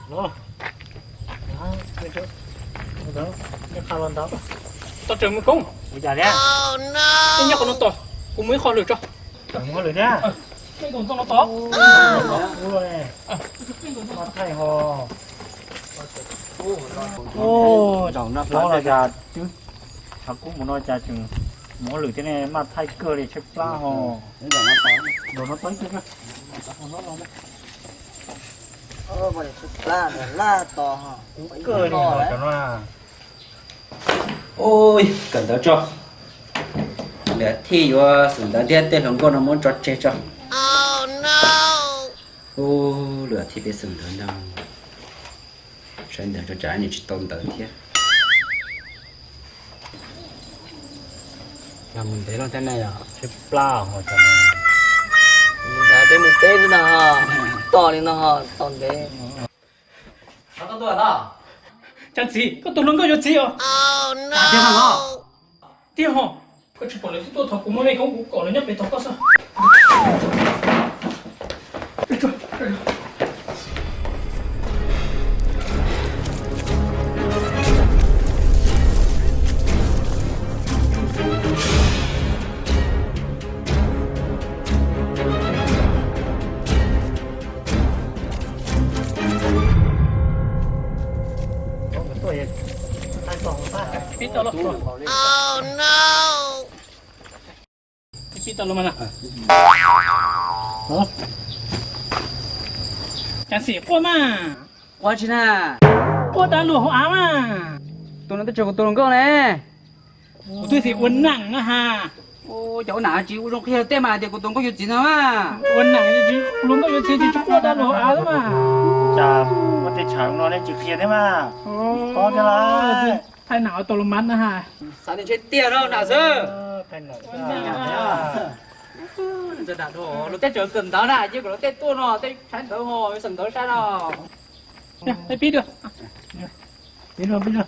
Tau tseem mus koob. Ua cas thiab? Nyob qhov no tos, kuv mus ib qho lwm tso. Mus ib qho lwm thiab. Peb nkaus ntxo no tos. Ub, maj thaij ho. Ub, zaum no los cas twb, thaum kuv mus no cas tseem mus lwm thiab ne, maj thaij kawg li, tshaib plab ho. Zaum no tos ib teg. Kawg li ho cov no. Ua, kawm ntawv tso. Lwm thij yuav xeem ntawv thiab, tej hluas nkauj no muab tso tseg tso. Ub, lwm thij peb xeem ntawv no, saib ntawv tso tsam nws tsis tau ntawv thiab. Yog mus ntev lawm thiab ne, tshaib plab ho cov no. Mus ntev, peb mus peb xwb no, tos li no ho tos ntev. Cas txiv, koj tus hluas nkauj yuav txiv os? Tiag ho, koj tsis pom lawv twb tuaj thov kuv muab me koob kuv kom lawv nyob pem tos koj xwb. Pib tau los mas na. Cas xim quaj mas. Quaj tsi na? Quaj dab luag hauv av mas. Tus no twb tsis yog kuv tus hluas nkauj ne. Kuv twb xim ua nam na ha. Cas ua nam tsis ua zoo qhia tej mas tias kuv tus nkauj yuav txiv no mas. Ua nam tsis, hluas nkauj yuav txiv tsis quaj dab luag hauv av mas. Cas ua tej tshav no nej tsis qhia thiab mas. Pob thiab lawm. Thaij nam tau los mas na ha. Xav tias ntshe tiag no nam xwb. Luag tej tseem kawm ntawv na, cia kom luag tej tuaj no, tej tshaib ntawv ho xeem ntawv saib no. Pib dua. Pib dua, pib dua.